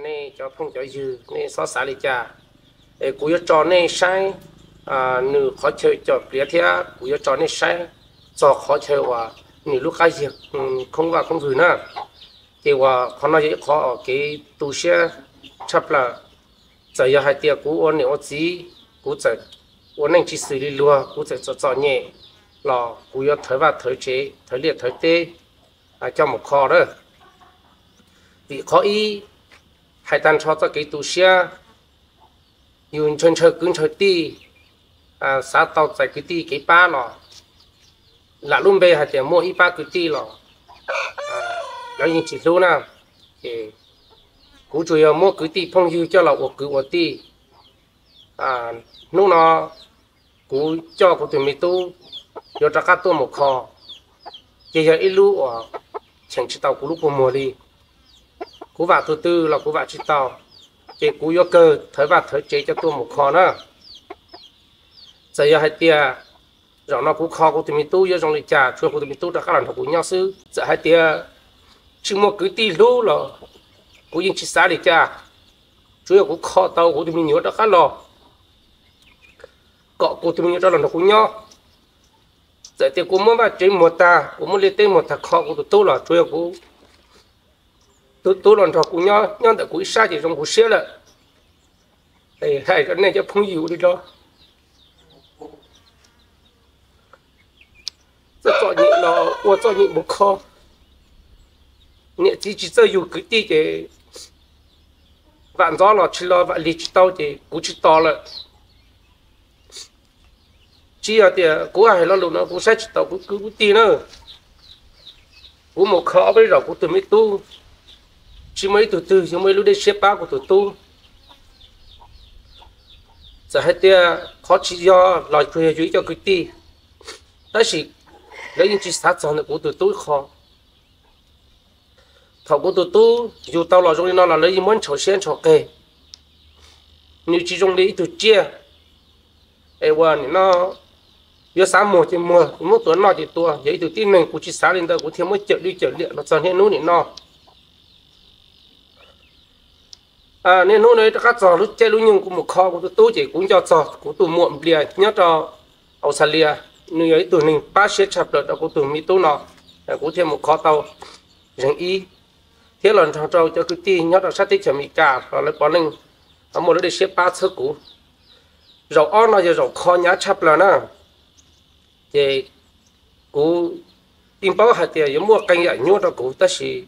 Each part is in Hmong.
Nej cov phooj cov ywg nej xob xav li cas, es kuv yuav tso nej saib nws qhov chaw cov pliav thiab kuv yuav tso nej saib txog qhov chaw uas nws lub qab yag khoob vaj khoob vwg na. Ces uas qhov no yog ib qhov kev tu siab tshaj plaws. Txawm yog hais tias kuv ua niam ua txiv, kuv txawm ua neej tsis xws li luag, kuv txawm txom txom nyem los kuv yuav thawv vaj thawv tsev, thawv liaj thawv teb coj mus kho na. Vim qhov ib, hais tag nrho txoj kev tu siab, yus ntshaw ntshaw kwv ntshaw tij, xav tau txais kwv tij kev pab los lam lub npe hais tias muaj ib pab kwv tij los lawv yeej tsis hlub na. Ces kuv tsuas yog muab kwv tij phooj ywg coj los ua kwv ua tij. Hnub no kuv coj kuv tus me tub yuav rov qab tuaj mus kho, ces yog ib lub uas cheem tsis tau kuv lub kua muag li. Kuv vam tus twg los kuv vam tsis tau, ces kuv yuav kawg thawv vaj thawv tsev coj tuaj mus kho na. Txawm yog hais tias zaum no kuv kho kuv tus me tub yuav zoo li cas, tsuas kuv tus me tub rov qab los nrog kuv nyob xwb. Txawm hais tias tsis muaj kwv tij hlub los kuv yeej tsis xav li cas, tsuas yog kuv kho tau kuv tus me nyuam rov qab los, kom kuv tus me nyuam rov los nrog kuv nyob. Txawm tias kuv muab vaj tsev muag tag, kuv muab liaj teb muag tag kho kuv tus tub los tsuas yog kuv tus tub los nrog kuv nyob, nyob ntawm kuv ib sab ces zoo kuv siab lawm. Hais rau nej cov phooj ywg ua li no, txawj txom nyem los ua txom nyem mus kho. Niam txiv tsis txawj yug kwv tij ces vam ntxov los tsis los vam lig tsis tau ces kuv tsis tos lawm. Tsis yog tias kuv hais lo lus no kuv saib tsis taus kuv kwv kuv tij na. Kuv mus kho ob peb zaug kuv tus me tub, tsis muaj ib tug twg yuav muaj ib lub dej siab pab kuv tus tub. Txawm hais tias qhov tsis yog los tsuas yog yus ib co kwv tij, tab sis lawv yeej tsis xav txog ntawm kuv tus tub qho. Thaum kuv tus tub yug tau los zoo li no los lawv yeej muab ntshau siab ntshau qe. Nws tsis zoo li ib tug tsiaj es ua nim no yuav xav muag ces muag, muab tua noj ces tua. Yog ib tug tib neeg kuv tsis xav li ntawd kuv thiaj muab cawm dwj cawm liam los txog niaj hnub nim no. Niaj hnub no rov qab txog lub caij lub nyoog kuv mus kho kuv tus tub ces kuv nco txog kuv tus muam Nplias nyob rau Australia, nws yog ib tug neeg pab siab tshaj plaws rau kuv tus me tub no, kuv thiaj mus kho tau zeeg ib, thiab los nrog rau cov kwv tij nyob rau sab teb chaws Amelikas los lawv puav leej muaj lub dej siab pab txhawb kuv. Zaum ob no yog zaum kho hnyav tshaj plaws na, ces kuv yeej paub hais tias yuav muaj qee yam nyuaj rau kuv tab sis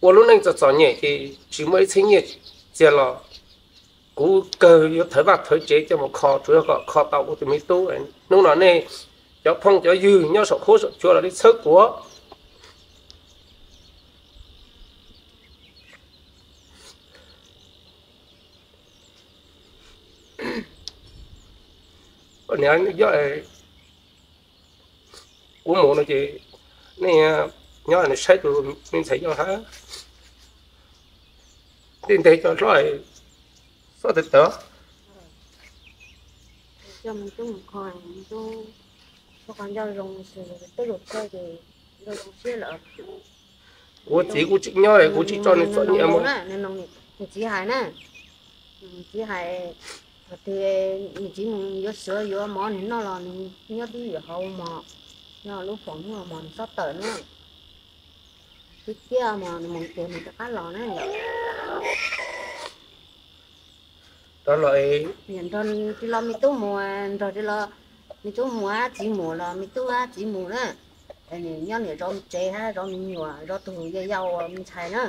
ua lub neej txom txom nyem ces tsis muaj ib txhiab nyiaj txiag los kuv kawg yuav thawv vaj thawv tsev coj mus kho, tsuas yog kom kho tau kuv tus me tub. Hnub no nej cov phooj cov ywg nyob saum huab saum cua los li txhawb kuv. Kuv mus no ces nej nyob saib tus me ntxhais Yauj hab, tej nteg cov hlob xob tawv tawv. Kuv txiv kuj tseem nyob, kuv tsis tso nws txom nyem mus. Nws txiv hais na, nws txiv hais, thaum twg nws txiv mus yuav suav yuav mov nws noj los nws nyob twb yuav hauv mos, nyob lub foom nyob mos nws xob tawm na. Twb tiaj mos nws mus ces nws rov qab los na yom. Nrog tsis los me tub mus, nrog tsis los me tub mus ab txiv mus los me tub ab txiv mus na. Nws nyob niam zov tsev hab zov me nyuam zov tus yau yau me ntxhais na.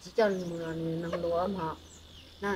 Txiv coj nws mus los nws noog luag mog na.